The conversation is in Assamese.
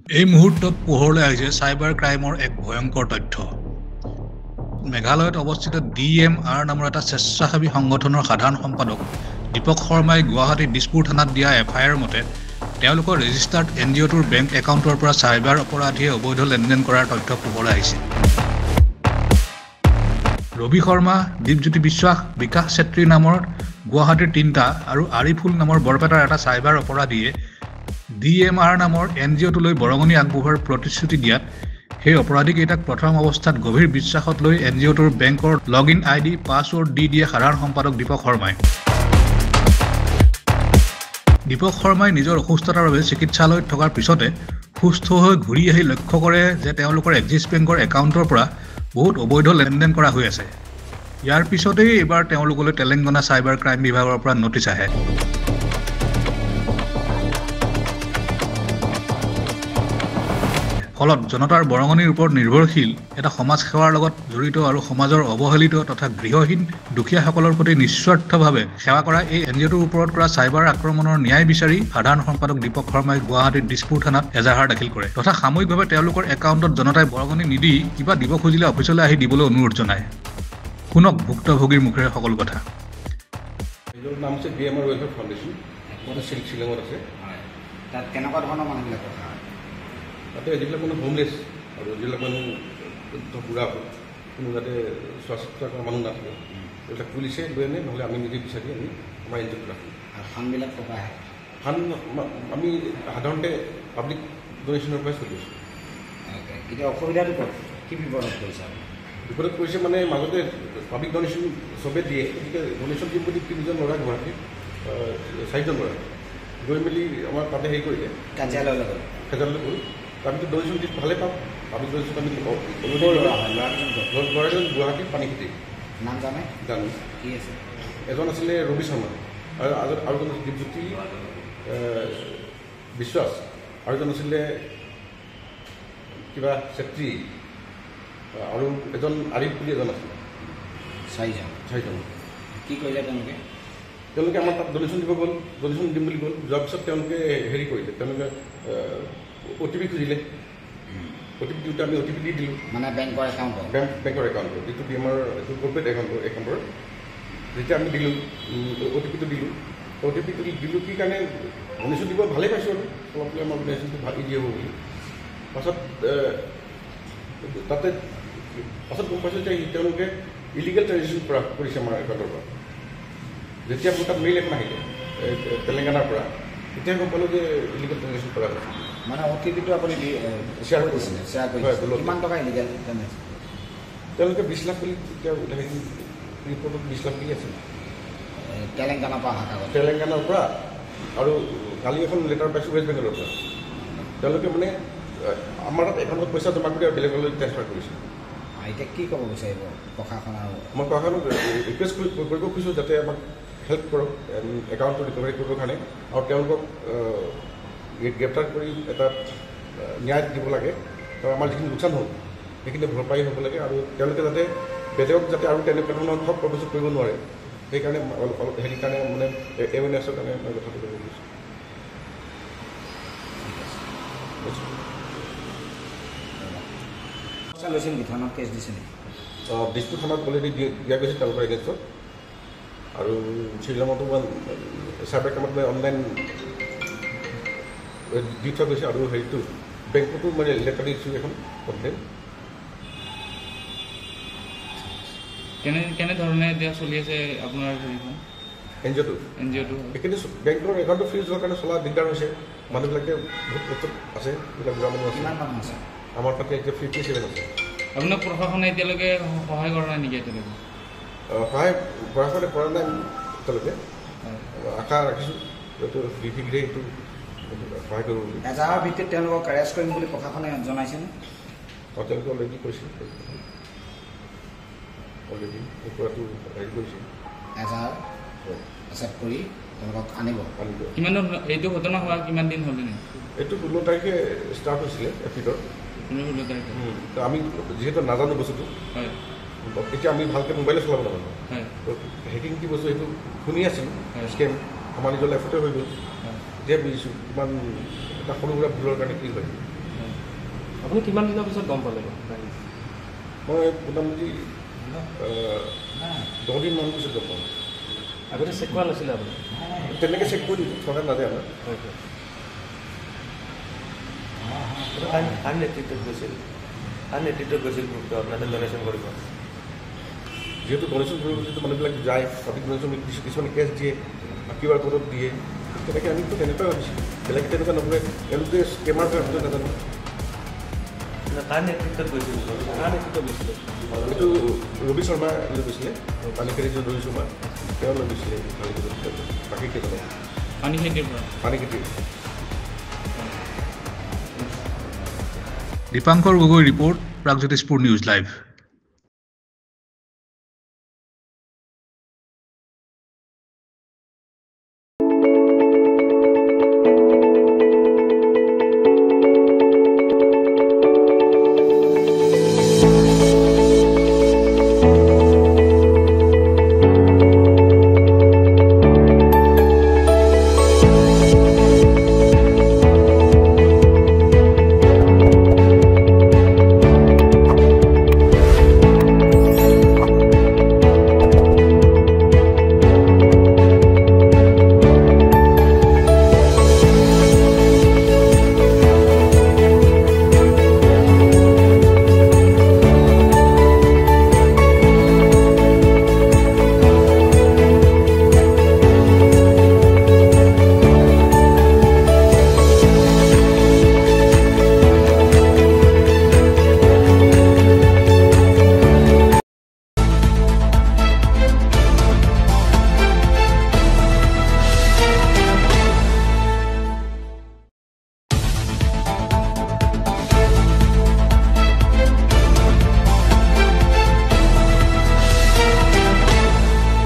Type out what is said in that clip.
এই মুহূৰ্তত পোহৰলৈ আহিছে চাইবাৰ ক্ৰাইমৰ এক ভয়ংকৰ তথ্য। মেঘালয়ত অৱস্থিত ডি এম আৰ নামৰ এটা স্বেচ্ছাসেৱী সংগঠনৰ সাধাৰণ সম্পাদক দীপক শৰ্মাই গুৱাহাটী দিছপুৰ থানাত দিয়া এফ আই আৰৰ মতে তেওঁলোকৰ ৰেজিষ্টাৰ্ড এন জি অ'টোৰ বেংক একাউণ্টৰ পৰা চাইবাৰ অপৰাধীয়ে অবৈধ লেনদেন কৰাৰ তথ্য পোহৰলৈ আহিছে। ৰবি শৰ্মা, দীপজ্যোতি বিশ্বাস, বিকাশ চেত্ৰী নামৰ গুৱাহাটীৰ তিনিটা আৰু আৰিফুল নামৰ বৰপেটাৰ এটা চাইবাৰ অপৰাধীয়ে ডি এম আৰ নামৰ এন জি অ'টোলৈ বৰঙণি আগবঢ়োৱাৰ প্ৰতিশ্ৰুতি দিয়াত সেই অপৰাধীকেইটাক প্ৰথম অৱস্থাত গভীৰ বিশ্বাসত লৈ এন জি অ'টোৰ বেংকৰ লগ ইন I D, password দি দিয়ে সাধাৰণ সম্পাদক দীপক শৰ্মাই। দীপক শৰ্মাই নিজৰ অসুস্থতাৰ বাবে চিকিৎসালয়ত থকাৰ পিছতে সুস্থ হৈ ঘূৰি আহি লক্ষ্য কৰে যে তেওঁলোকৰ এক্সিছ বেংকৰ একাউণ্টৰ পৰা বহুত অবৈধ লেনদেন কৰা হৈ আছে। ইয়াৰ পিছতেই এইবাৰ তেওঁলোকলৈ তেলেংগানা চাইবাৰ ক্ৰাইম বিভাগৰ পৰা নটিচ আহে। ফলত জনতাৰ বৰঙণিৰ ওপৰত নিৰ্ভৰশীল এটা সমাজ সেৱাৰ লগত জড়িত আৰু সমাজৰ অৱহেলিত তথা গৃহহীন দুখীয়াসকলৰ প্ৰতি নিস্বাৰ্থভাৱে সেৱা কৰা এই এন জি অ'টোৰ ওপৰত কৰা চাইবাৰ আক্ৰমণৰ ন্যায় বিচাৰি সাধাৰণ সম্পাদক দীপক শৰ্মাই গুৱাহাটীৰ দিছপুৰ থানাত এজাহাৰ দাখিল কৰে তথা সাময়িকভাৱে তেওঁলোকৰ একাউণ্টত জনতাই বৰঙণি নিদি কিবা দিব খুজিলে অফিচলৈ আহি দিবলৈ অনুৰোধ জনায়। শুনক ভুক্তভোগীৰ মুখেৰে সকলো কথা। এইটোৰ নাম হৈছে D M R welfare foundation, শ্বিলঙত আছে। তাত কেনেকুৱা ধৰণৰ মানুহবিলাক কথা? তাতে যিবিলাক মানুহ হোমলেছ আৰু যিবিলাক মানুহ বুঢ়া হ'ল, কোনো যাতে চোৱা চিতা কৰা মানুহ নাথাকে, এইবিলাক পুলিচে লৈ আনে, নহ'লে আমি নিজে বিচাৰি আমি আমাৰ এন জি অ'ত ৰাখোঁ। আৰু ফাণ্ডবিলাক ক'ৰ পৰা আহে? ফাণ্ড আমি সাধাৰণতে পাব্লিক ডনেশ্যনৰ পৰাই চলি আছোঁ। এতিয়া অসুবিধাটো ক'ত, কি বিপদত পৰিছে আপুনি? বিপদত পৰিছে মানে মাজতে পাব্লিক ডনেশ্যন চবেই দিয়ে, গতিকে ডনেশ্যন দিম বুলি তিনিজন ল'ৰা গুৱাহাটীত, চাৰিজন ল'ৰা গৈ মেলি আমাৰ তাতে হেৰি কৰিলে, কাৰ্যালয়লৈ গ'ল। কাৰ্যালয়লৈ গ'ল। আমিতো ডনেশ্যন দি ভালেই পাওঁ, পাব্লিক ডনেশ্যন আমি। ল'ৰাজন গুৱাহাটীত পানীখেতি। নাম জানে? জানো। কি আছে? এজন আছিলে ৰবি শৰ্মা, আৰু আৰু এজন আছিলে দীপজ্যোতি বিশ্বাস, আৰু এজন আছিলে কিবা চেত্ৰী, আৰু এজন আৰিফ বুলি এজন আছিলে। চাৰিজন। চাৰিজন। কি কৰিলে তেওঁলোকে? তেওঁলোকে আমাৰ তাত ডনেশ্যন দিব গ'ল, ডনেশ্যন দিম বুলি গ'ল। যোৱাৰ পিছত তেওঁলোকে হেৰি কৰিলে, তেওঁলোকে অ' টি পি খুজিলে। অ' টি পি দিওঁতে আমি অ' টি পি দি দিলোঁ। মানে বেংকৰ একাউণ্টৰ? বেংকৰ একাউণ্টৰ, যিটো ডি এম আৰ এইটো কৰ্পৰেট একাউণ্টৰ। যেতিয়া আমি দিলোঁ, অ' টি পিটো দিলোঁ, অ' টি পিটো দিলোঁ কি কাৰণে ডনেশ্যন দিব ভালেই পাইছোঁ আৰু অলপ আমাৰ ডনেশ্যনটো ভাল ইজি হ'ব বুলি। পাছত তাতে পাছত গম পাইছোঁ যে তেওঁলোকে ইলিগেল ট্ৰেঞ্জেকশ্যন কৰা কৰিছে আমাৰ একাউণ্টৰ পৰা। যেতিয়া মোৰ তাত মেইল এখন আহিলে তেলেংগানাৰ পৰা, তেতিয়া গম পালোঁ যে ইলিগেল ট্ৰেঞ্জেকশ্যন কৰা হৈছে। মানে অ' টি পিটো আপুনি শ্বেয়াৰ কৰিছিলে? শ্বেয়াৰ কৰিছিলে। কিমান টকা ইলিগেল ট্ৰেঞ্জেকশ্যন? তেওঁলোকে 20 লাখ বুলি তেতিয়া হেৰি ৰিপৰ্টত 20 লাখ বুলি আছিল। তেলেংগানাৰ পৰা অহা কাগজ? তেলেংগানাৰ পৰা, আৰু কালি এখন লেটাৰ পাইছোঁ ৱেষ্ট বেংগলৰ পৰা। তেওঁলোকে মানে আমাৰ তাত একাউণ্টত পইচা জমা কৰি আৰু বেলেগলৈ ট্ৰেন্সফাৰ কৰিছে। এতিয়া কি ক'ব বিচাৰিব প্ৰশাসন? আৰু মই প্ৰশাসনক ৰিকুৱেষ্ট কৰিব খুজিছোঁ যাতে আমাক হেল্প কৰক একাউণ্টটো ৰিকভাৰী কৰিবৰ কাৰণে, আৰু তেওঁলোকক গ্ৰেপ্তাৰ কৰি এটা ন্যায় দিব লাগে। আৰু আমাৰ যিখিনি লোকচান হ'ল সেইখিনি ভৰপাই হ'ব লাগে, আৰু তেওঁলোকে যাতে বেলেগক যাতে আৰু তেনেকুৱা ধৰণৰ ঠগ প্ৰৱেশ কৰিব নোৱাৰে, সেইকাৰণে অলপ অলপ হেৰি কাৰণে মানে এৱেৰনেছৰ কাৰণে মই কথাটো ক'ব খুজিছোঁ। লৈছে নেকি থানাত কেছ দিছে নেকি? দিছপুৰ থানাত অলৰেডি দিয়া গৈছে তেওঁলোকৰ এগেইনষ্টত, আৰু শ্বিলঙতো চাইবাৰ ক্ৰাইমত মই অনলাইন দি থোৱা গৈছে, আৰু হেৰিটো বেংকতো মানে লেটাৰ দিছোঁ এখন কমপ্লেইন। কেনেধৰণে এতিয়া চলি আছে আপোনাৰ হেৰিখন? N G auto? N G auto. সেইখিনি বেংকৰ একাউণ্টটো ফ্ৰিজ হোৱাৰ কাৰণে চলা দিগদাৰ হৈছে, মানুহবিলাকে বহুত কষ্টত আছে, এইবিলাক বুঢ়া মানুহ আছে। কিমান মানুহ আছে? আমাৰ তাতে এতিয়া 57 আছে। আপোনাক প্ৰশাসনে এতিয়ালৈকে সহায় কৰা নাই নেকি? এতিয়ালৈকে সহায় প্ৰশাসনে কৰা নাই এতিয়ালৈকে। আশা ৰাখিছোঁ এইটো শীঘ্ৰেই এইটো সহায় কৰিব বুলি। এজাহাৰৰ ভিত্তিত তেওঁলোকক এৰেষ্ট কৰিম বুলি প্ৰশাসনে জনাইছেনে? অঁ, তেওঁলোকে অলৰেডি কৰিছে, অলৰেডি কৰাটো হেৰি কৰিছে। এজাহাৰ একচেপ্ট কৰি তেওঁলোকক আনিব। আনিব। কিমান এইটো ঘটনা হোৱা কিমান দিন হ'ল? এইটো 16 তাৰিখে ষ্টাৰ্ট হৈছিলে, এপ্ৰিলৰ 16 তাৰিখে। আমি যিহেতু নাজানো বস্তুটো, এতিয়া আমি ভালকৈ মোবাইলে চলাব নাজানো, হেকিং কি বস্তু সেইটো শুনি আছিলোঁ, স্কেম আমাৰ নিজৰ লাইফতে হৈ গ'ল। এতিয়া বুজিছোঁ কিমান এটা সৰু সুৰা ভুলৰ কাৰণে কি হয়। আপুনি কিমান দিনৰ পিছত গম পালে? মই মোটামুটি 10 দিনমান পিছত গম পালোঁ। আগতে চেক কৰা নাছিলে আপুনি? তেনেকৈ চেক কৰি থকা নাযায় আমাৰ। কাৰ নেতৃত্বত গৈছিল? কাৰ নেতৃত্বত গৈছিল গ্ৰুপটো আপোনাৰ ডনেশ্যন কৰিব? যিহেতু ডনেশ্যন কৰিব যিটো মানুহবিলাক যায়, পাব্লিক ডনেশ্যন, কিছুমানে কেছ দিয়ে, কিউ আৰ ক'ডত দিয়ে, তেনেকৈ আমিতো তেনেকুৱাই ভাবিছিলোঁ, বেলেগে তেনেকুৱা নকৰে। তেওঁলোকে স্কেমাৰ হয়, আমিতো নাজানো। কাৰ নেতৃত্বত গৈছিল? কাৰ নেতৃত্বত গৈছিলে? এইটো ৰবি শৰ্মা লৈ গৈছিলে, পানীখেতিৰ যিটো ৰবি শৰ্মা, তেওঁ লৈ গৈছিলে বাকী কেইজনক পানীখেতিৰ পৰা। পানীখেতিৰ। Dipankar Gogoi report, Pragjyotishpur news live.